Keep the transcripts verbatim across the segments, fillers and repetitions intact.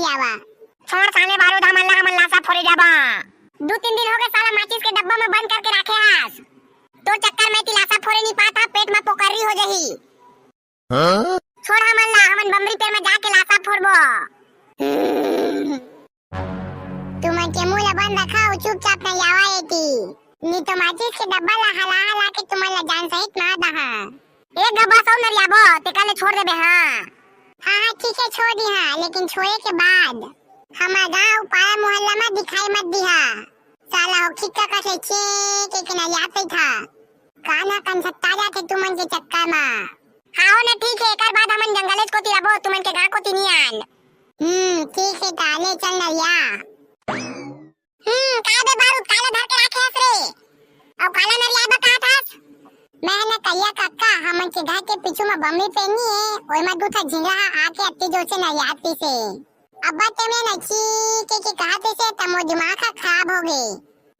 हटावा। छोड़ साले बारूद, हमन ला, हमन लासा फोरे जाबा। दू तीन दिन हो गए साला माचिस के डब्बा में बंद करके राखे हस। तोर चक्कर में ती लासा फोरे नहीं पाता, पेट में पोकर्री हो जाही। हाँ? छोड़ हमन ला, हमन बमरी पेड़ में जाके लासा फोड़बो। तुमन के मुंह ला बंद रखा, अउ चुपचाप नरियावा एती। नी तो माचिस के डब्बा ला हला हला के तुमन ला जान सहित मार दहा। एक गब्बा सौ नरियाबो, तेकर ले छोड़ देबे, हाँ। हाँ, हाँ, ठीक है, छोड़ दिहा, लेकिन छोड़े के बाद हमर गांव पारा मोहल्ला में दिखाई मत दिहा। साला हो खिक्का कस ले चे के, के नरियात रहिथा। कान ह कंझकता जाथे तुमन के चक्कर मा। हाँ हो ना, ठीक है, एकर बाद हमन जंगलेच कोती रबो, तुमन के गांव कोती नी आन। हम्म, ठीक है, ताले चल नरिया। हम्म, का बे बारूद, काला धर के राखे हस रे? अउ काला नरिया बा कहत हस? मैं ह ना करिया कक्का, हमन के घर के पीछू म बमरी पेनी हे, ओय म दू ठा झिंगरा ह आके अत्ते जोर से नरियात रहिसे। अब्बड़ तेमन ल ची के, के कहत रहिसे, त मोर दिमाग ह खराब हो गे।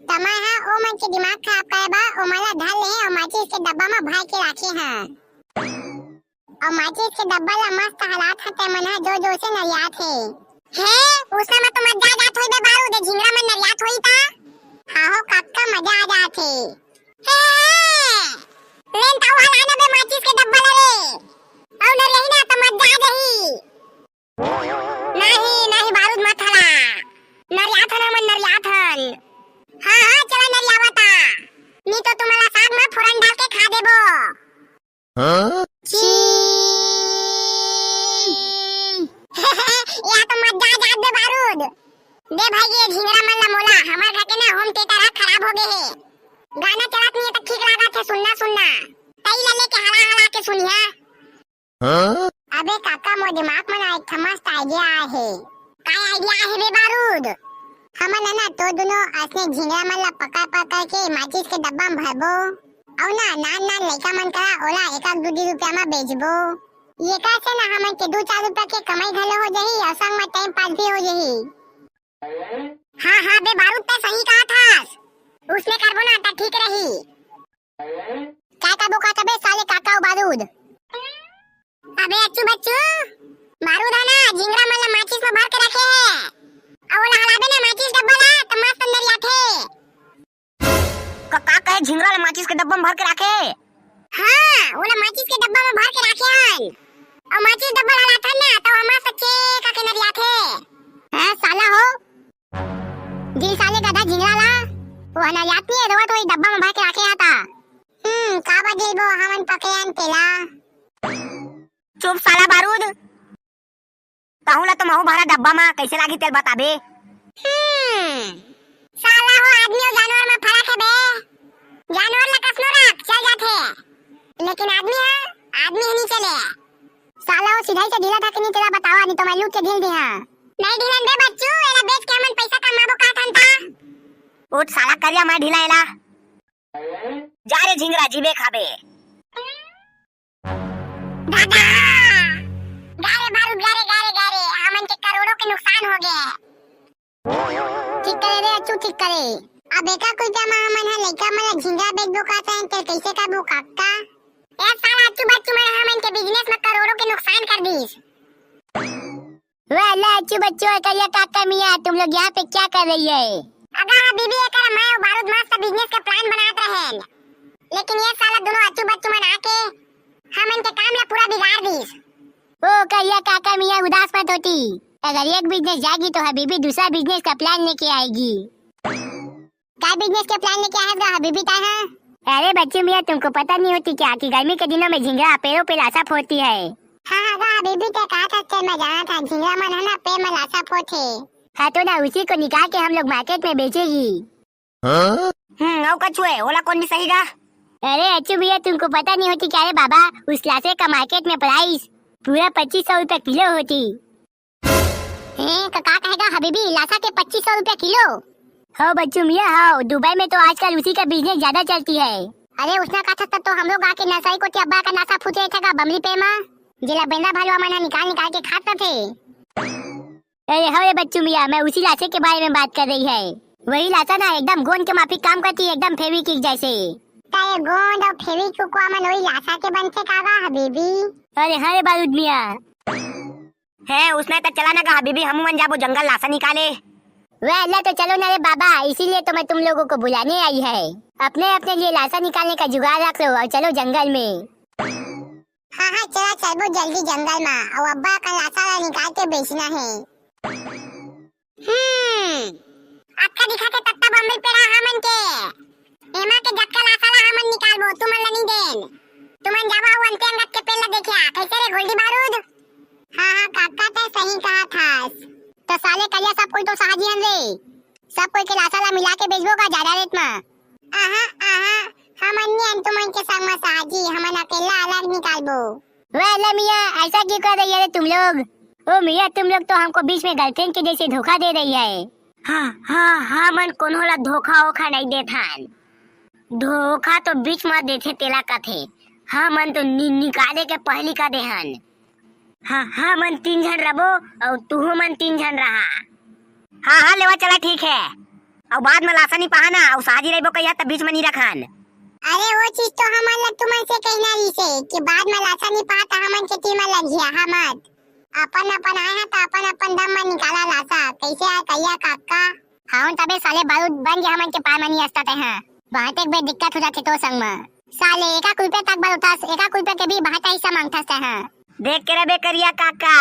त मैं ह ओ मन के दिमाग खराब करे बर ओमन ल धर ले अउ माचिस के डब्बा म भर के राखे हंव। अउ माचिस के डब्बा ल मस्त हलात ह, तेमन ह जोर जोर से नरियात हे। हे, उसने म तो मजा आ जात होही बे बारूद, ए झिंगरा मन नरियात होही त। हाँ हो कक्का, मजा आ जात हे। हे, हे, हे। लेन ताऊ हला ना बे माचिस के डब्बा ल रे। अउ नरियाही ना त मजा आ जाही। नहीं, नहीं बारूद मत हला। नरियात हन हमन, नरियात हन। हाँ, हाँ, चला नरियावा ता। नी तो तुमन ला साग में फोरन डाल के खा देबो। हाँ? छी। या तो मजा आ जात बे बारूद। दे भाई ये झिंगरा मन ला मोला, हमर घर के ना होम थिएटर ह खराब हो गे हे। गाना चलत नहीं हे त ठीक लागत हे सुनना, सुनना। तई ला लेके हला हला के सुनिहा। हाँ? अबे काका, मोर दिमाग म ना एक ठा मस्त idea आए हे। काय idea आए हे बे बारूद? हमन ह ना तो दुनो असने झिंगरा मन ला पकड़ पकड़ के माचिस के डब्बा म भरबो, अउ ना नान नान लइका मन करा ओला एक आध दू दू रुपया म बेचबो। एकर से ना हमन के दू चार रुपया के कमाई घलो हो जाही अउ संग म time pass भी हो जाही। हाँ, हाँ, बे बारूद, तैं सही कहत हस। उसने करबो ना, त ठीक रही। का करबो, का करबे, साले काका अउ बारूद? अबे अच्छू बच्चू, बारूद ह ना, झिंगरा मन ला माचिस म भर के रखे हे। अउ ओला हलाबे ना माचिस डब्बा ला, त मस्त अंदर आथे। का, का कहे, झिंगरा ला माचिस के डब्बा म भर के राखे? हाँ, ओला माचिस के डब्बा म भर के राखे हन। अउ माचिस डब्बा ला लाथन ना, त ओहा मस्त चेक के नरियाथे। हैं, साला हो। जी साले गधा झिंगरा ला, वो नरियात नहीं हे, रोवत होही डब्बा म भर के राखे हता। हम्म, का बजेबो, हमन पकड़े हन तेला। चुप साला बारूद। कहूँ ला तो महू भरा डब्बा मा, कइसे लागही तेल बताबे। हम्म, साला हो आदमी अउ जानवर मा फरक हे बे। जानवर ला कसनो रख, चल जाथे, लेकिन आदमी हा, आदमी ही नहीं चले। साला हो सिधई से ढीला था कि नहीं तेला बतावा, नहीं तो मैं लूट के ढील दिहा। नहीं ढीलन बे बच्चू, एला बेच के हमन पैसा कमाबो का ठन ता। उठ साला करिया, मैं ढीला एला। जा रे झिंगरा, जीबे खाबे। दादा! गा रे बारूद, गा रे, गा रे, गा रे, हमन के करोड़ों के नुकसान हो गे। ठीक करे रे अच्छू, ठीक करे। अब एका कुइता म हमन ह लइका मन ल झिंगा बेचबो का चाहे ते कइसे करबो काका? ए साला अच्छू बच्चू मन हमन के business म करोड़ों के नुकसान कर दीस। वाह, ला, अच्छू बच्चू, करिया काका मियाँ, तुम लोग यहाँ पे क्या कर रही है? अगा हबीबी, एकर मैं अउ बारूद मस्त business के plan बनात रहेन, लेकिन ये साला दोनों अच्छू बच्चू मन आके हमन के काम ला पूरा बिगाड़ दीस। ओ करिया काका मियाँ, उदास मत होती, अगर एक business जाएगी तो हबीबी दूसरा business का plan लेके आएगी। का business के plan लेके आए हस गा हबीबी ताय हा? अरे बच्चू मियाँ, तुमको पता नहीं होती क्या कि गर्मी के दिनों में झिंगरा पेड़ों पे लाशा फोड़ती है। हाँ, हाँ, गा हबीबी, ते कहा था, चल मैं जाना था, झिंगरा मन है ना, पेड़ में लाशा फोड़थे। हाँ, तो ना उसी को निकाल के हम लोग market में बेचेगी। हाँ? हम्म, अउ कछुए, ओला कौन भी सही गा? अरे अच्छू भैया, तुमको पता नहीं होती क्या रे बाबा, उस लाशे का market में price पूरा पच्चीस सौ रुपया किलो होती। हैं, का, का कहे गा हबीबी, लाशा के पच्चीस सौ रुपया किलो? हो बच्चू मियाँ, हो, दुबई में तो आजकल उसी का business ज्यादा चलती है। अरे, उसना का था, तब तो हम लोग आके नर्सरी कोती अब्बा का लाशा फूटे था का बमरी पेड़ मा, जेला बेंदरा भलवा मन ह निकाल निकाल के खात रथे। अरे हो रे बच्चू मियाँ, मैं उसी लाशे के बारे में बात कर रही है। वही लाशा ना एकदम गोंद के माफिक काम करती है, एकदम Fevikwik जैसे। का ये गोंद अउ Fevikwik मन वही लाशा के बनथे का गा हबीबी? अरे हाँ रे बारूद मियाँ। है, उसने तो चला ना गा हबीबी, हम मन जाबो जंगल लाशा निकाले। वे अल्लाह, तो चलो ना रे बाबा, इसीलिए तो मैं तुम लोगों को बुलाने आई है। अपने अपने लिए लाशा निकालने का जुगाड़ रख लो और चलो जंगल में। हाँ हाँ, चला चलबो जल्दी जंगल में, और अब्बा का लाशा ला निकाल के बेचना है। हम्म, अच्छा दिखा के तत्ता बम्बई पेड़ा हमन के। एमा के जतका लाशा ला हमन निकालबो, तुमन ला नहीं देन। तुमन जावा अउ अंते अंगत के पेड़ ला देखिया, कैसे रे गोल्डी बारूद? हाँ हाँ काका, तै सही कहा थास। तो साले करिया सब कोई तो साहजी हन रे। सब कोई के लाशा ला मिला के बेचबो का ज्यादा रेट मा? आहा आहा, हमन नहीं हन तुमन के संग मा साहजी, हमन अकेला अलग निकालबो। वे अल्लाह मियाँ, ऐसा क्यों कर रही है रे तुम लोग? ओ मियाँ, तुम लोग तो हमको बीच में गर्लफ्रेंड के जैसे धोखा दे रही है। हाँ हाँ हाँ, हमन कोनो ला धोखा ओखा नहीं देथन। धोखा तो बीच में देथे तेला कथे। हमन तो नि, निकाले के पहली का देहन। हाँ, हमन तीन झन रबो, अउ तुहू मन तीन झन रहा। हाँ हाँ लेवा चला, ठीक है। अउ बाद में लाशा नहीं पहा ना, अउ साहजी रहिबो कहिया तब बीच में नहीं रखन। अरे वो चीज तो हमन ला तुमन से कहना रहिसे कि बाद में लाशा नहीं पहा त हमन के टीम में लगिया, हाँ मत। अपन अपन आए हैं तो अपन अपन दम में निकाला लाशा, कैसे आए कहिया काका? हाँ तबे साले बारूद बन गया हमन के पार मनी अस्ता ते हैं। बांटे के बे दिक्कत हो जाथे तो संग में। साले एका रुपया तक बार उठास, एका रुपया के भी बांटा हिस्सा मांगथस ते हैं। देख के रे बे करिया काका,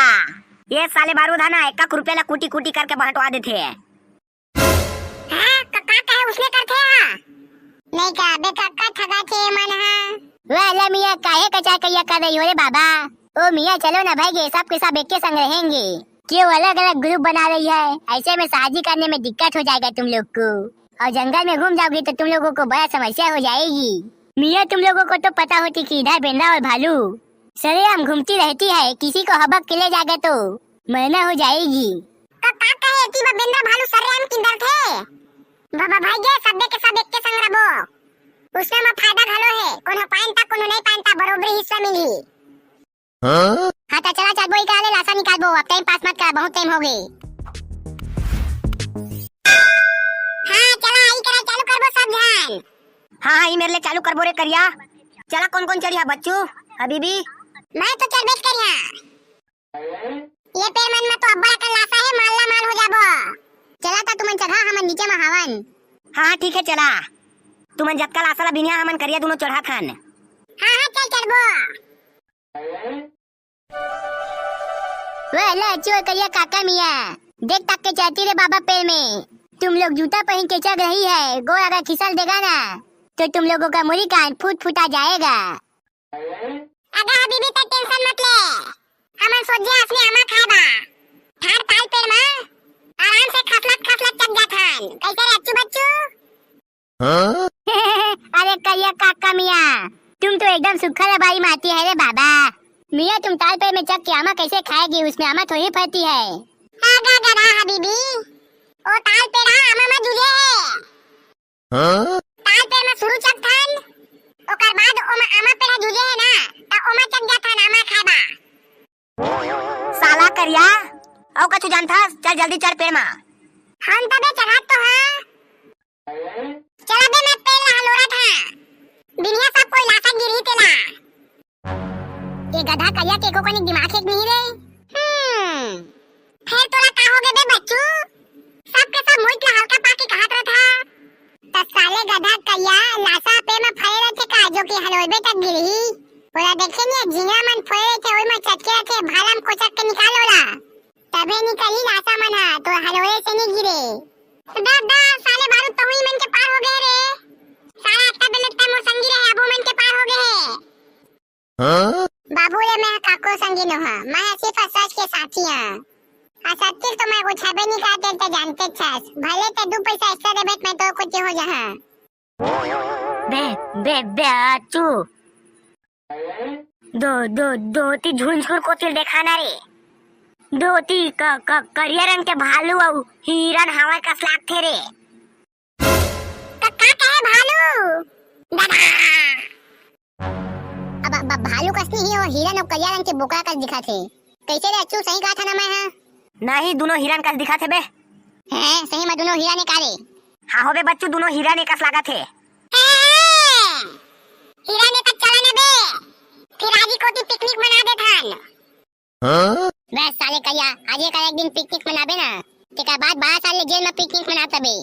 ये साले बारूद है ना, एक एक रुपया ला कूटी कूटी करके बांटवा देथे। हाँ, का, का कहे उसने करथे हाँ? नहीं का, बे काका ठगा थे मन हाँ। वे अल्लाह मियाँ, काहे कचा कहिया कर रही हो रे बाबा? ओ मियाँ, चलो ना भाई, ये सब के सब एक के संग रहेंगे। क्यों अलग-अलग ग्रुप बना रही है? ऐसे में साझी करने में दिक्कत हो जाएगा तुम लोग को, और जंगल में घूम जाओगे तो तुम लोगों को बड़ा समस्या हो जाएगी। मियाँ, तुम लोगों को तो पता होती कि इधर बेंदा और भालू सरेआम घूमती रहती है, किसी को हबक के ले जाएगा तो मरना हो जाएगी। तो का कहे, एती मा बेंदा भालू सरेआम किंदर थे? बाबा भाई गे, सबे के सब एक के संग रबो। उसने मा फायदा घलो है, कोनो पाइन ता, कोनो नहीं पाइन ता, बरोबरी हिस्सा मिली। हाँ? हाँ, तो चला, चलबो, इकाले लाशा निकालबो, अब टाइम पास मत कर, बहुत टाइम हो गए। हाँ, चला, आई करा, चालू करबो सब झन। हाँ, हाँ, ई मेरे ले चालू करबो रे करिया। चला, कौन कौन चढ़िया, बच्चू, हबीबी? मैं तो चढ़बेच करिया। ये पेड़ मन में तो अब्बड़ अकन लाशा है, माल ला माल हो जाबो। चला, तो तुमन चढ़ा, हमन नीचे में हावन। हाँ, हाँ, ठीक है, चला। तुमन जतका लाशा ला बिनिया, हमन करिया दोनों चढ़ाथन। हाँ, हाँ, चल चढ़बो। वे ले चोर करिया काका मिया, देख तक के चाहती रे बाबा पेड़ में। तुम लोग जूता पहन के चढ़ रही है, गोड़ अगर खिसल देगा ना, तो तुम लोगों का मुड़ी कान फूट फूटा जाएगा। अगा हबीबी, तै टेंशन मत ले, हमन सोझे असने आमा खाए बा। ठाड़ ताल पेड़ मा आराम से खसलत खसलत चढ़ जाथन। कैसे रे अच्छू बच्चू? हाँ? अरे करिया काका मिया, तुम तो एकदम सुखा रबारी मारती है रे बाबा। मिया, तुम ताल पेड़ में चढ़ के आमा कैसे खाएगी? उसमें आमा थोड़ी फरती है। आगा गधा हबीबी, ओ ताल पेड़ हा आमा मा जुझे है। हाँ? ताल पेड़ मा शुरू चढ़थन, ओकर बाद ओमा आमा पेड़ हा जुझे है ना, त ओमा चढ़ जाथन आमा खाए बा। साला करिया, अउ कछु जानथस? चल जल्दी चढ़ पेड़ मा। हम तबे चढ़त तो हाँ। चला बे, मैं पेड़ ला हलोरत हाँ। बिनिया सब कोई लाशा गिरही तेला। ये गधा करिया के एको कनी दिमाग है कि नहीं रे? हम्म, फेर तोला का हो गे बे बच्चू? सबके सब मुइक ला हल्का पाके कहत रहत हा। त साले गधा करिया, लाशा पेड़ मा फरे रहथे का, जो कि हलोरबे तक गिरही? ओला देखे नहीं, झिंगरा मन फोरे रहथे, ओई मा चटके रहथे, भाला म कोचक के निकाल ओला। तभे निकलही लाशा मन हा, तो हलोरे से नहीं गिरे। दा, दा, साले बारूद तहूँ ई मन के पार हो गए रे। साला अत्ता बेले तक मोर संगी रहे, अब ओ मन के पार हो गए है। हाँ? बाबू रे, मैं काको संगी नोहा, मैं सिर्फ सच के साथी हाँ। आ सत्य तो मैं कुछ हबे नहीं करते, ते जानते छस। भले ते दू पैसा एक्स्ट्रा देबे, मैं तो कुछ हो जहाँ। बे, बे, बे, आचू। दो, दो, दो ती झुंझुन कोती देखा ना रे। दो ती क-, क-, करिया रंग के भालू अउ हिरन हवय कस लागथे रे। का, का कहे भालू? दादा। अब, अब, अब भालू कस नहीं हो, हिरन अउ करिया रंग के बोकरा कस दिखत हे। कैसे रे अच्छू, सही कहा था ना मैं, हाँ? नहीं, दोनों हिरन कस दिखत हे बे। हैं, सही में दोनों हिरन हे का रे? हाँ हो बे बच्चू, दोनों हिरन एकस लागत हे। हैं, हिरन एकस चला ना बे, फिर आजी कोती पिकनिक मना देथन। हाँ? बे साले करिया, आज एक, एक दिन पिकनिक मनाबे ना, तेकर बाद बारह साल ले जेल में पिकनिक मनात हबे।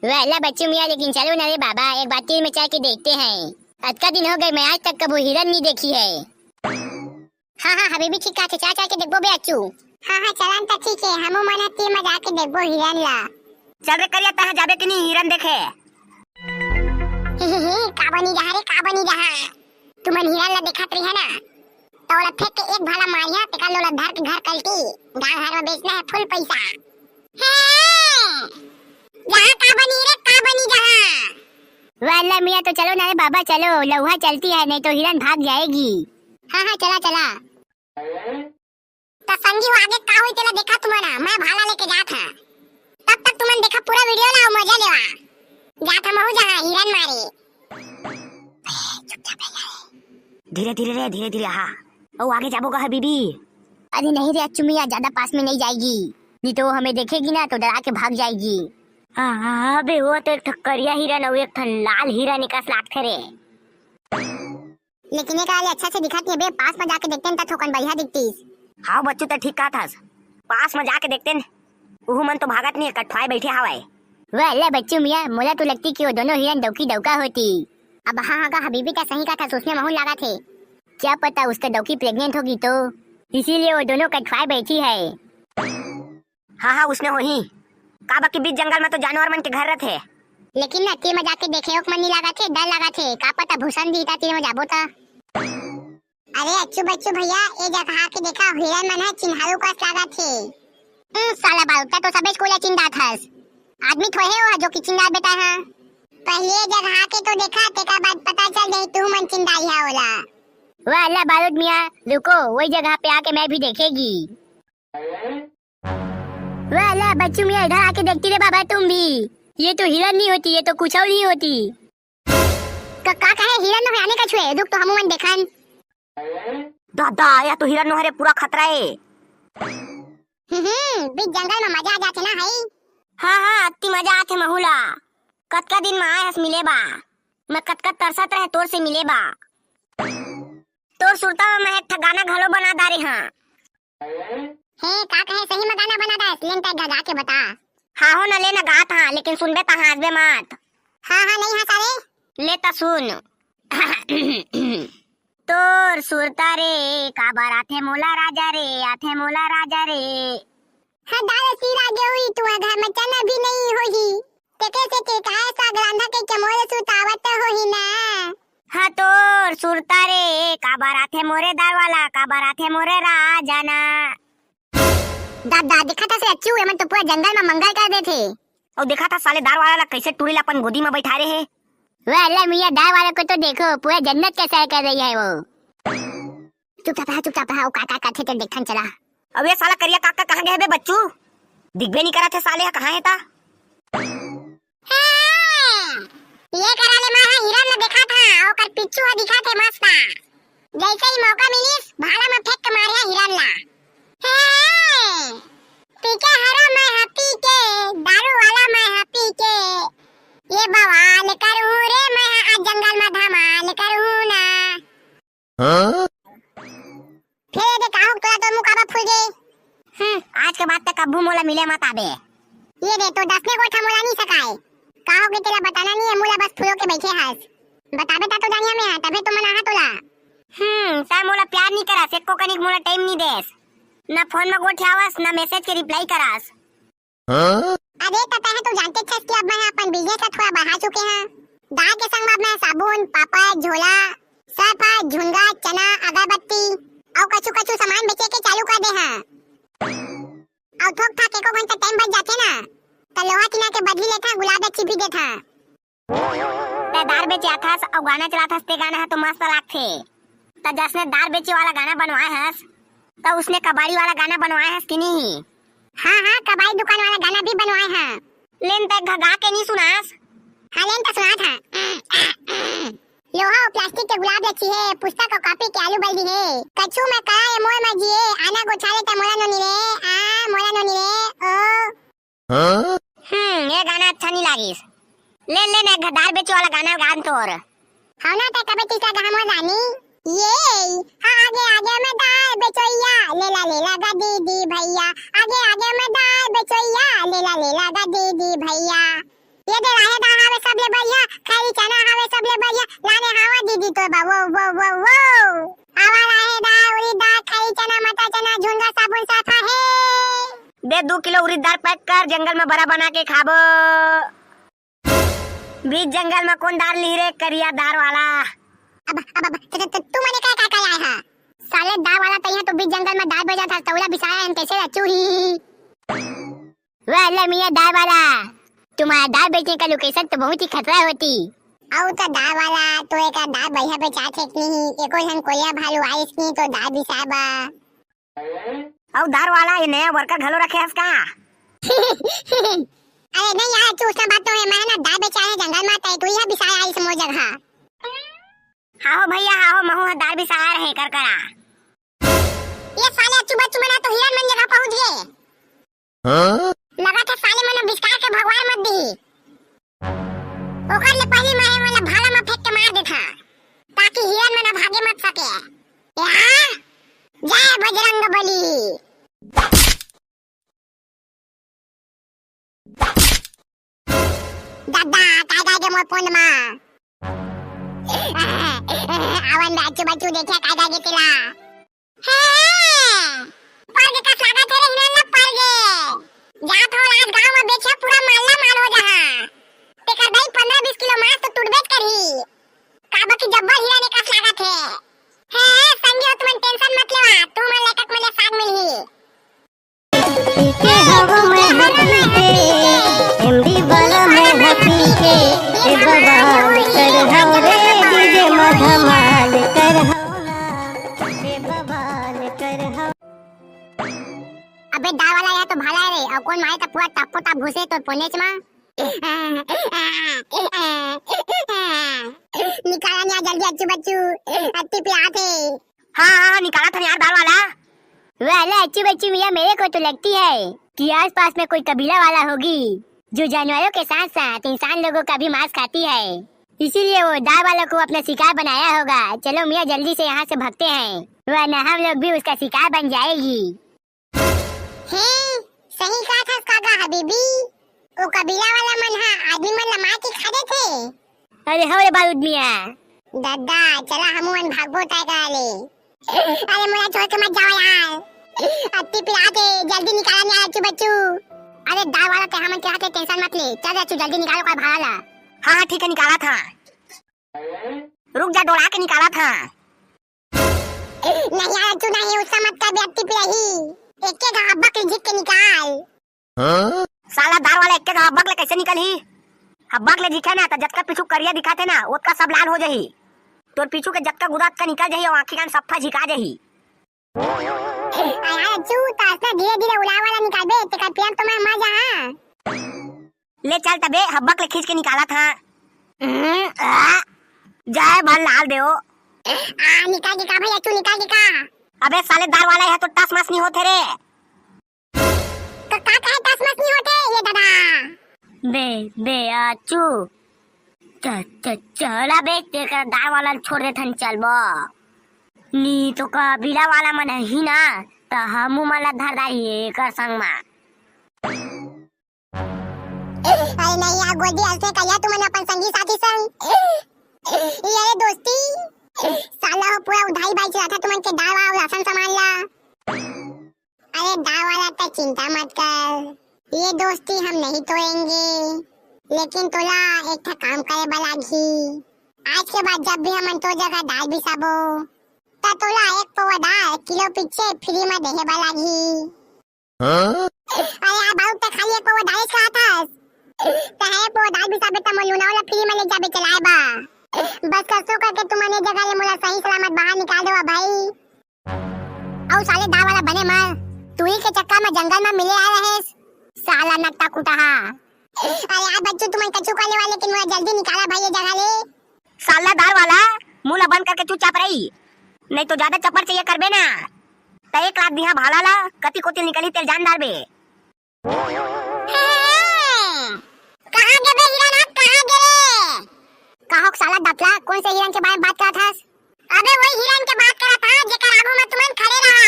वाह, ला बच्चू मियाँ, लेकिन चलो ना रे बाबा, एक बार तीर में चल के देखते हैं। अतका दिन हो गए, मैं आज तक कभू हिरन नहीं देखी है। हाँ, हाँ, हबीबी ठीक कहा थे, चल, चल के देखबो बे अच्छू। हाँ, हाँ, चलन त ठीक है, हमू मन ह तीर में जाके देखबो हिरन ला। चल रे करिया, तहाँ जाबे कि नहीं हिरन देखे? ही, ही, ही, का बनी जहाँ रे, का बनी जहाँ? तुमन हिरन ला देखत रहिहा ना, त ओला फेंक के एक भाला मारिहा, तेकर लोला धर के घर कलटी, गांव घर में बेचना है फुल पैसा। हे, जहाँ का बनी रे, का बनी जहाँ? वाह, ला मियाँ, तो चलो ना रे बाबा, चलो, लउहा चलती है, नहीं तो हिरन भाग जाएगी। हाँ, हाँ, चला, चला। त संगी हो, आगे का होई तेला देखा तुमन, मैं भाला लेके जात हंव। तब तक तुमन देखा पूरा वीडियो ला अउ मजा लेवा। जात हंव महू जहाँ हिरन मारे। ए, चुपचाप रह जा रे। धीरे धीरे रे, धीरे धीरे, हाँ। ओ, आगे जाबो गा हबीबी। अरे नहीं रे अच्छू मियाँ, ज्यादा पास में नहीं जाएगी, नहीं तो वो हमें देखेगी ना तो डरा के भाग जाएगी। हाँ, हाँ, हाँ बे, वो तो एक ठो करिया हिरन अउ एक ठो लाल हिरन एकास लागथे रे। लेकिन ये काले अच्छा से दिखत नहीं बे, पास में जाके देखते न त थोकन बढ़िया दिखतीस। हाँ बच्चू, त ठीक कहत हस, पास में जाके देखते न, उहू मन तो भागत नहीं, कठवाए बैठे हवय। वाह, ले बच्चू मियाँ, मोला तो लगती कि वो दोनों हिरन डौकी डौका होती। अब हाँ, हाँ गा हबीबी, त सही कहत हस, उसने महूँ लागत हे। क्या पता उसका डौकी प्रेग्नेंट होगी तो, इसीलिए वो दोनों कठवाए बैठी है। हाँ, हाँ, उसने होही। काबर कि बीच जंगल में तो जानवर मन के घर रथे। लेकिन ना, तीर में जाके देखे ओक मन नहीं लागत हे, डर लागत हे। का पता भूषण जी ता तीर में जाबो ता। अरे अच्छू बच्चू भैया, ए जगह के देखा, हिरन मन है चिन्हारू कस लागत हे। हम्म, साला बारूद, तै तो सबे कुला चिन्हात हस। आदमी थोड़े हो जो कि चिन्हात बेटा है। पहले ए जगह के तो देखा, तेका बाद पता चल जाही तू मन चिन्हाई है ओला। वाह, अल्लाह बारूद मियाँ, रुको, वही जगह पे आके मैं भी देखेगी। वाह, ला, बच्चू मियाँ, इधर आके देखती रे बाबा, तुम भी। ये तो हिरन नहीं होती, ये तो कुछ और नहीं होती। का, का कहे, हिरन न होय, आने का छुए, रुक तो हमू मन देखन। दादा, यह तो हिरन नोहरे, पूरा खतरा है। हम्म, बीच जंगल में मजा आ जाथे ना, हई? हाँ, हाँ, अति मजा आथे महू ला। कतका दिन में आए हस मिले बा। मैं कतका तरसत रहे तोर से मिले बा। तोर सुरता में मैं एक ठा गाना घलो बना डारे हाँ। हे, का कहे, सही में गाना बना डारे, लेन तै गा के बता। हाँ हो न, ले न गात हाँ, लेकिन सुनबे त हाँसबे मत। हाँ, हाँ, नहीं हाँसा रे। ले त सुन। तोर सुरता रे, काबर आथे मोला राजा रे, आथे मोला राजा रे। हाँ, दादा सिरा गेहूं तुआ घर में चना भी नहीं होही। तेके से के काहे साग रांधा के चमोरे सुतावत होही ना। हाँ, तोर सुरता रे, काबर आथे मोरे दार वाला, काबर आथे मोरे राजा ना। दादा, देखा था से अच्छी हुए, मन तो पूरा जंगल में मंगल कर देथे। अउ देखा था साले दार वाला ला कैसे टूरी ला अपन गोदी में बैठा रहे हे। वाह, अल्लाह मियाँ, दार वाला को तो देखो, पूरा जन्नत का सैर कर रही है वो। चुपचाप रहा, चुपचाप रहा, वो का, का, का थे, ते देखन चला। अब ये साला करिया काका कहाँ गए बे बच्चू? दिखबे नहीं करा थे साले, कहाँ है ता? हाँ, ये करा ले मैं हा हिरन ला देखा था, ओकर पिच्चू हा दिखा थे मस्त। जैसे ही मौका मिलिस, भाला में फेंक के मारिया हिरन ला। हाँ, पी के हरा मैं हा पी के, दारू वाला मैं हा पी के। ये बवाल करूँ रे मैं हा, आज जंगल में धमाल करूँ ना। हाँ? फेर दे, का हो तोला, तोर मुँह काबर फूल गे? हम्म, आज के बाद तक कभू मोला मिले मत आबे। ये दे, तो दसने गोठा मोला नहीं सकाए। का हो गे तेला बताना नहीं है, मोला बस फूलो के बैठे हस। बताबे ता तो जानिया मैं हा, तभे तो मनाहा तोला। हम्म, तै मोला प्यार नहीं करस, एको कनिक मोला टाइम नहीं देस। ना फोन में गोठियावस, ना मैसेज के रिप्लाई करस। हाँ? अरे त तैं तो जानते छस कि अब मैं अपन बिजनेस ला थोड़ा बढ़ा चुके हैं। दाल के संग में अब मैं साबुन, पापड़, झोला, सर्फ, झुनगा, चना, अगरबत्ती अउ कछु कछु सामान बेचे के चालू कर दे हैं। अउ थोक थाक एको घंटा टाइम बच जाथे ना, त लोहा टीना के बदली लेथा, गुलाब ला चिपी देथा। तै दार बेचे आथस अउ गाना चलाथस, ते गाना ह तो मस्त लागथे। त जसने दार बेचे वाला गाना बनवाए हस, त उसने कबाड़ी वाला गाना बनवाए हस कि नहीं? हाँ, हाँ, कबाड़ी दुकान वाला गाना भी बनवाए हस। लेन तै घगा के नहीं सुनास? हाँ, लेन त सुनात हँव। लोहा अउ प्लास्टिक के गुलाब ला चिहे, पुस्तक अउ कॉपी के आलू बल दिहे। कछु मैं करा ये मोर मर्जी ए, आना गोठा ले त मोला नोनी रे, आ, मोला नोनी रे, ओ। हाँ? हम्म, ये गाना अच्छा नहीं लागिस। ले, ले, ने घ-, दार बेचे वाला गाना गान तोर। हव ना, तै कबे तीसरा गाना मोर रानी। ये, हाँ, आगे, आगे मैं दार बेचोइया, लेला, लेला गा दीदी भैया, खरी चना हवे सबले बढ़िया, लाने हवा दीदी तो बा, वो, वो, वो, वो। आवा लाहे दार, उरी दार, खरी चना, मटर चना, झुनगा साबुन साफा हे। दे दू किलो उरीद दार pack कर, जंगल में बरा बना के खाबो। बीच जंगल में कौन दार ली रे, करिया दार वाला? अब, अब, अब, त, त, त, तू मने का, का, का लाए हा? साले दार वाला, तैया तो बीच जंगल में दार बेचत हस, तौला बिसाया हन, कैसे रचू ही? वाह, ले मियाँ दार वाला, तुम्हारा दार बेचने का location तो बहुत ही खतरा होती। अउ तो दार वाला, तो एक दार बढ़िया बेचाथे कि नहीं, एको झन कोरिया भालू आइस कि तो दार बिसाबा। अउ दार वाला, ये नया worker घलो रखे हस का? अरे नहीं यार, तू उसका बात तो है, मैं ना दार बेचाए जंगल में, तै तू ही बिसाया आइस मोर जगह। हाँ हो भैया, हाँ हो, महू ह दार बिसाए रहे कर करा। ये साले अच्चू बच्चू मन तो हिरन मन जगह पहुंच गए। हाँ? लगा था साले मन बिस्कार के भगवान मत दी। ओकर ले पहले मैं ये वाला भाला में फेंक के मार देथा, ताकि हिरन मन भागे मत सके। या? जय बजरंग बली। दादा, काय काय के मोर पोंद मा? आवन बे, अच्चू बच्चू, देखिया काय काय के तेला। हे, पर के कस लागत हे रे, हिरन ला पर के। जात हो आज गांव में बेचे, पूरा माल ला माल हो जहा। तेकर दई पन्द्रह बीस किलो मांस तो टूटबेच करही। काबर कि जब्बर हिरन कस लागत हे। हे, संगी हो, तुमन tension मत लेवा, तुमन लेकक मले साग मिलही। पीके हवो मैं ह पीके, एमडी वाला मैं ह पीके, ए बवाल कर हव रे, डीजे म धमाल कर हव ना, ए बवाल कर हव। अबे दार वाला, यह तो भाला है रे, अउ कोन मारे त पूरा टप्पो टप घुसे तो पोनेच मा। निकाला ना जल्दी अच्चू बच्चू, अत्ती पिरात हे। हाँ, हाँ, हाँ, निकाला था यार दार वाला। वाला अच्चू बच्चू मियाँ, मेरे को तो लगती है कि आसपास में कोई कबीला वाला होगी, जो जानवरों के साथ साथ इंसान लोगों का भी मांस खाती है, इसीलिए वो दार वालों को अपना शिकार बनाया होगा। चलो मियाँ, जल्दी से यहाँ से भगते हैं, वरना हम लोग भी उसका शिकार बन जाएगी। हे, सही कहा था काका हबीबी, वो कबीला वाला मन हा आदमी मन ला मार के खा देथे। अरे हव रे बारूद मियाँ। दादा, चला हमू मन भागबो तय करा ले। अरे मोला छोड़ के मत जाओ यार। अत्ती पिरात हे, जल्दी निकाला नहीं अच्चू बच्चू। अरे दार वाला, ते हमन के हाथ ले tension मत ले। चल रे अच्चू, जल्दी निकालो कर भाला ला। हाँ, हाँ, ठीक है, निकाला था। रुक जा, डोला के निकाला था। नहीं यार अच्चू, नहीं, उसका मत कर बे, अत्ती पिराही। एक के घा हब्बक ले झिक के निकाल। हाँ? साला दार वाला, एक के घा हब्बक ले कैसे निकलही? हब्बक ले झिके ना, त जतका पीछू करिया दिखाथे ना, ओतका सब लाल हो जाही। तोर पीछू के जतका गुदा अतका निकल जाही, अउ आँखी कान सफ्फा झिका जाही। अरे अच्चू, त असना धीरे धीरे उलाय वाला निकालबे, तेकर पियन तो मैं मर जाहा। ले चल तबे, हब्बक ले खींच के निकालत हां। हम्म, आ, जय भल्लाल देव। आ, निकाल के का भाई अच्चू, निकाल के का? अबे साले दार वाला, यह तो टस मस नहीं होते रे। तो का कहे टस मस नहीं होते ये दादा? बे, बे अच्चू, च-, च-, चला बे, तेकर दार वाला छोड़ देथन, चलबो। नी तो कबीला वाला मन ही ना, त हमू मन ला धर दाही एकर संग मा। अरे नहीं यार, गोदी हंसने का यार, तुमन अपन संगी साथी संग। ये रे दोस्ती, साला हो पूरा उधारी बाई चला था तुमन के दावा और राशन सामान ला। अरे दावा वाला तो चिंता मत कर, ये दोस्ती हम नहीं तोड़ेंगे, लेकिन तोला एक ठा काम करे बर लागही। आज के बाद जब भी हमन तो जगह दाल बिसाबो, त तोला एक पौवा दाल किलो पीछे फ्री में देहे बर लागही। हाँ? अरे यार, बाबू, ते खाली एक पौवा दाल ही खात हस। ते है पौवा दाल बिसाबे त मोर लूना वाला फ्री में ले जाबे चलाए बा। बस कसो करके तुमन ये जगह ले मोला सही सलामत बाहर निकाल देवा भाई। अउ साले दाल वाला बने मर, तू ही के चक्कर में जंगल में मिले आए रहेस। साला नत्ता कुटाहा। अरे यार बच्चू, तुमन कछु कर लेवा, लेकिन मोला जल्दी निकाला भाई ये जगह ले। साला दार वाला, मुंह ला बंद करके चुपचाप रही, नहीं तो ज्यादा चप्पर चाहिए करबे ना, त एक लात दिहा भाला ला, कति कोति निकली तेल जान डारबे। कहाँ गे बे हिरन, हाथ कहाँ गे रे? का हो साला दतला, कौन से हिरन के बारे में बात करत हस? अबे वही हिरन के बात करत हस, जेकर आगू में तुमन खड़े रहा।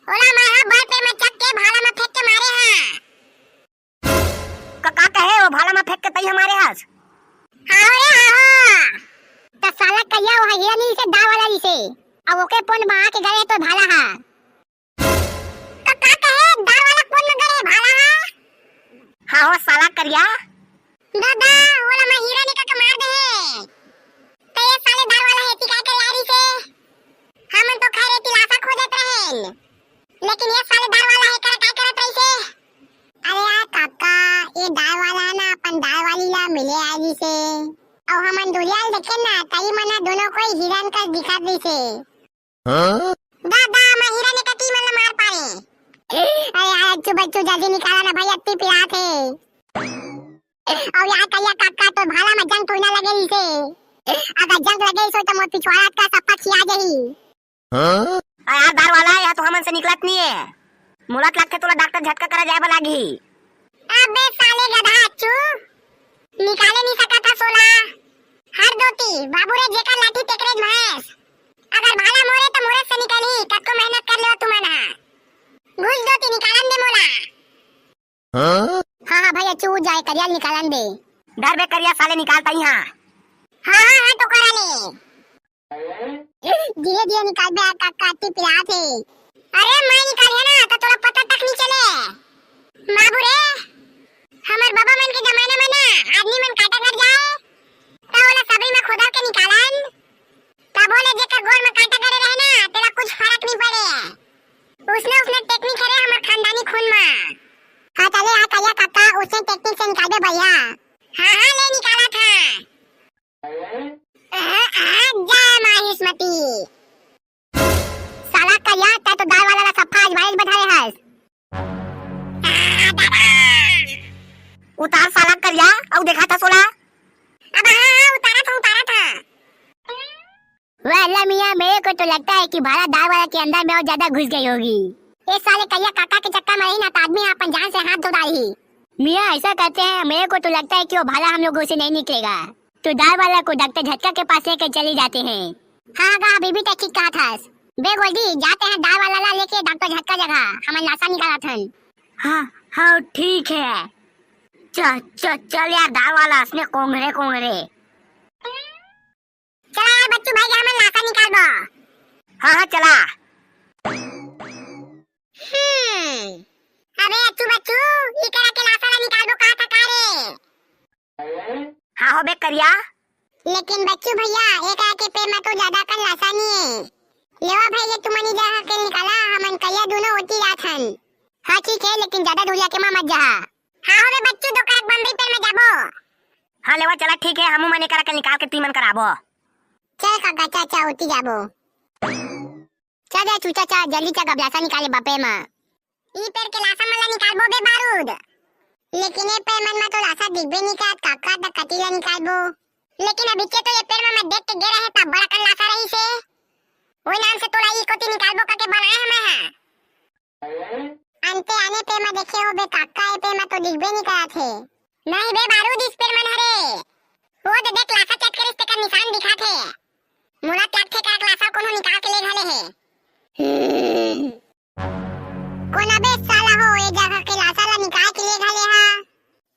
ओला मैं हा बल पे में चक के भाला में फेंक के मारे हा। का, का कहे वो भाला में फेंक के तई हमारे हस? हाँ, वो के दार वाला रिहिसे, अउ ओके पोन मा आके गड़े हे तोर भाला हा। का, का कहे? दार वाला पोन मा गड़े हे भाला हा? हाँ हो साला करिया। दादा, ओला मैं हीरा ने कका मार दे हे। त ये साले दार वाला हे, एती काय करे आय रिहिसे? हमन तो खैर एती लासा खोजत रहेन, लेकिन ये साले दार वाला हे, करा काय करत रहिसे? अरे यार काका, ये दार वाला ना अपन दार वाली ला मिले आय रिहिसे। अउ हमन दुरिहा ले देखेन ना, त ई मन ह दोनों कोई हिरन कस दिखत रिहिसे। हाँ? दादा, मैं हीरा ने कका मन ला मार पारे। अरे यार, अच्छू बच्चू जल्दी निकाला ना भाई, अत्ती पिरात हे। अउ यार करिया काका, तोर भाला मा जंग थोड़ी ना लगे रिहिसे। अगर जंग लगे रिहिसे त मोर पिछवाड़ा का सप्पा खिया जाही। हाँ? अरे यार दार वाला, ये तो हमन से निकलत नइ हे। मोला त लगथे तोला डॉक्टर झटका करा जाय बर लागही। अबे साले गधा अच्छू, निकाले नइ सकत हस ओला। हर दोती, बाबू रे जेकर लाठी तेकरे भैंस। अगर भाला मोरे त मोरे से निकलही, कतको मेहनत कर लेव तुमन हा। घुस दोती निकालन दे मोला। हाँ? हाँ, हाँ भाई, अच्छू जाय, करिया ल निकालन दे। डर बे करिया, साले निकालत हँव। हाँ, हाँ, हाँ, तो करा ले। धीरे, धीरे निकाल बे, का, काटी पिरात हे। अरे, मैं निकालहूँ ना, त तोला पता तक नइ चले। बाबू रे, हमर बबा मन के जमाना मा ना, आदमी मन कांटा गड़ जाय, त ओला सबरी मा खोदर के निकालन। तभो ले जेकर गोड़ मा कांटा गड़े रहे ना, तेला कुछ फरक नइ पड़े। उसने, उसने टेक्निक हरे हमर खानदानी खून मा। हाँ, चले, हाँ, करिया काका, उसने टेक्निक से निकालबे बढ़िया। हाँ, हाँ, ले निकालत हँव। हाँ, हाँ, जा माहिष्मती। साला करिया, तैं तो दार वाला ला सफा आज वायरस बठा ले हस। आ, दादा। उतार साला करिया, अउ देखात हस ओला। अब हाँ, हाँ, उतारत हँव, उतारत हँव। वाह अल्लाह मियाँ, मेरे को तो लगता है कि भाला दार वाला के अंदर में और ज्यादा घुस गई होगी। ये साले करिया काका के चक्कर में रही ना, तो आदमी अपन जान से हाथ धो डाली। मियाँ, ऐसा कहते हैं, मेरे को तो लगता है कि वो भाला हम लोगों से नहीं निकलेगा। तो दार वाला को डॉक्टर झटका के पास लेके चले जाते हैं। हाँ, गा, अभी भी तो ठीक कहा था। बे गोल्डी, जाते हैं दार वाला ला लेके डॉक्टर झटका जगह, हमन लासा निकालत हन। हाँ, हाँ, ठीक है। च-, च-, चल यार, दार वाला, असने कोंगरे, कोंगरे। चला यार बच्चू भाई, जा हमन लासा निकालबो। हाँ, हाँ, चला। हम्म, अबे अच्छू बच्चू, ई करा के लासा ला निकालबो कहा था का रे? हाँ हो बे करिया। लेकिन बच्चू भैया, एकरा के पैर मा तो ज्यादा कन लासा नइ हे। लेवा भाई, ये तुमन ई जगह के निकाला, हमन करिया दूनों ओती जात हन। हाँ ठीक हे, लेकिन ज्यादा दूरिहा के मा मत जहा। हाँ हो बे बच्चू, दो करक बम्बई पैर मा जाबो। हाँ लेवा चला, ठीक हे, हमू मन एकरा के निकाल के तुमन करा आबो। चल काका, चा, चा, ओती जाबो। चा बे चूचा चा, जल्दी चा, अब लासा निकाले बा पैर मा। ई पैर के लासा मन ला निकालबो बे बारूद। लेकिन ये पैर मन मा तो लासा दिखबे नइ करत काका, त कती ला निकालबो? लेकिन अभी के तो ये पैर मा मैं देख के गे रहेंव, त बड़ा कन लासा रहिसे। ओई नाम से तोला ई कोती निकालबो कके बनाए हँव मैं हा। अंते आने पैर मा देखे हो बे काका, ये पैर मा तो दिखबे नइ करत हे। नहीं बे बारूद, इस पैर मन हरे। वो दे देख, लासा चट करिस तेकर निशान दिखात हे। मोला तो लगथे का लासा कोनो निकाल के ले घले हे। हम्म। कोन अबे साला हो, ये जगह के लासा ला निकाल के ले घले हा?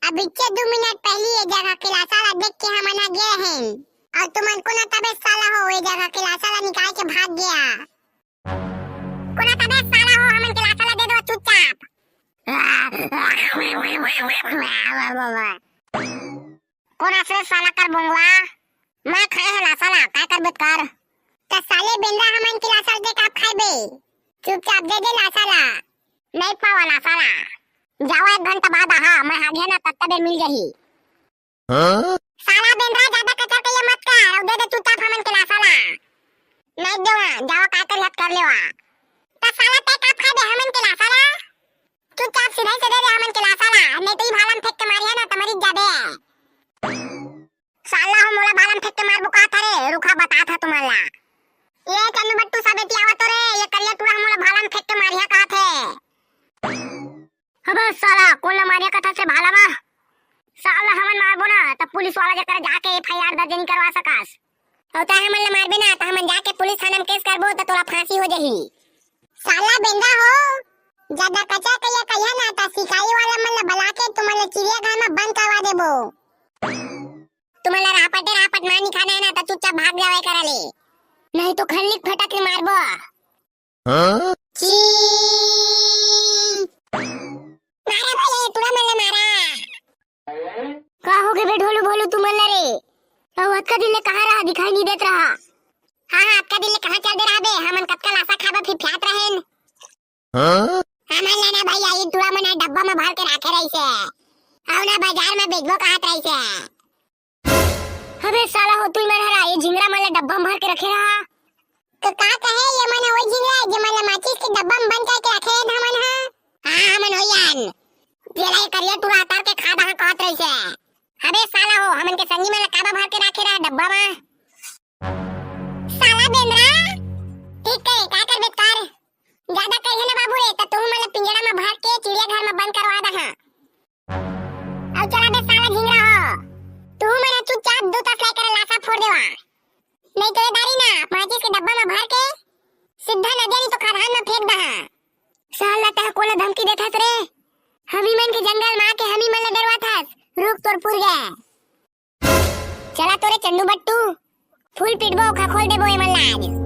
अभी के दू मिनट पहिली ये जगह के लासा ला देख के हमन आ गे रहेन। अउ तुमन कोन तबे साला हो, ये जगह के लासा ला निकाल के भाग गया? कोन तबे साला हो, हमन के लासा ला दे दो चुपचाप। कोन अस रे साला कर बोंगवा? मैं खाए हँव लासा ला, काय करबे त कर। त साले बेंदरा, हमन के लासा दे, का खाबे? चुपचाप दे दे लासा ला। नहीं पावा लासा ला। जावा, एक घंटा बाद आहा, मैं हागे ना, तत्ता बेर मिल जाही। हाँ? साला बेंदरा, ज्यादा कचर कइया मत कर, अउ दे दे चुपचाप हमन के लासा ला। नहीं देवा, जावा, काय कर हत कर लेवा। त साला तैं का खाबे हमन के लासा ला? चुपचाप सीधा ही से दे दे हमन के लासा ला, नहीं तो ई भाला म फेंक के मारिहा ना, त मरिच जाबे। साला हो मोला भाला म फेंक के मारबो का था रे, रुखा बतात हँव तुमन ला। ये चन्नू बट्टू सब एती आवा तो रे, ये करिया टूरा मोला भाला म फेंक के मारिहा कहा थे। अबे साला, कोन ला मारिहा कहा थे भाला मा? साला हमन मारबो ना, त पुलिस वाला जकरा जाके एफ आई आर दर्ज नइ करवा सकस। अउ तैं हमन ला मारबे ना, त हमन जाके पुलिस थाना म केस करबो, त तोला फांसी हो जाही। साला बेंदा हो, जादा कचर कइया कहिहा ना, त शिकारी वाला मन ला बला के तुमन ला चिड़ियाघर म बंद करवा देबो। तुमन ला रापटे रापट मार नइ खाना हे ना, त चुपचाप भाग जावय करा ले। नहीं तो खल्ली फटक के मारबो। हाँ? ची। मारा भाई, टूरा मन ला मारा। का हो गे बे ढोलू भोलू तुमन ला रे? अउ अतका दिन ले कहाँ रहा, दिखाई नहीं देत रहा? हाँ, हाँ, अतका दिन ले कहाँ चल दे रहा बे? हमन कतका लासा खाबा फिर फ्यात रहेन। हाँ? हमन ला ना भैया, ये टूरा मन ह डब्बा में भर के राखे रहिसे। अउ ना बाजार में बेचबो कहत रहिसे। अबे साला हो, तुई मन हरा ये झिंगरा मन ला डब्बा में भर के रखे रहा। तो का कहे ये मन वही झिंगरा है, जे मन ला माचिस के डब्बा में बंद करके रखे रहे हमन हा? हाँ, हमन होई आन। जेला ये करिया टूरा उतार के खा दहा कहत रहिसे। अबे साला हो, हमन के संगी मन ला काबर भर के राखे रहा डब्बा में? साला बेंदरा, ठीक करे, का करबे कर? ज्यादा कहे ना बाबू रे, त तुहू मन ला पिंजरा में भर के चिड़ियाघर में बंद करवा दहा। अउ चला बे साला झिंगरा हो, तुहू मन चुपचाप दू तसला कर लासा फोड़ देवा। नहीं तो ये दारी ना माचिस के डब्बा में भर के सीधा नदिया नहीं तो खदान में फेंक दहा। साला तह कोला धमकी देथस रे? हमी मन के जंगल में आके हमी मन ला डरवाथस। रुक तोर पुर गया। चला तोरे चन्नू बट्टू, फूल पीटबो, खखोल देबो एमन ला आज।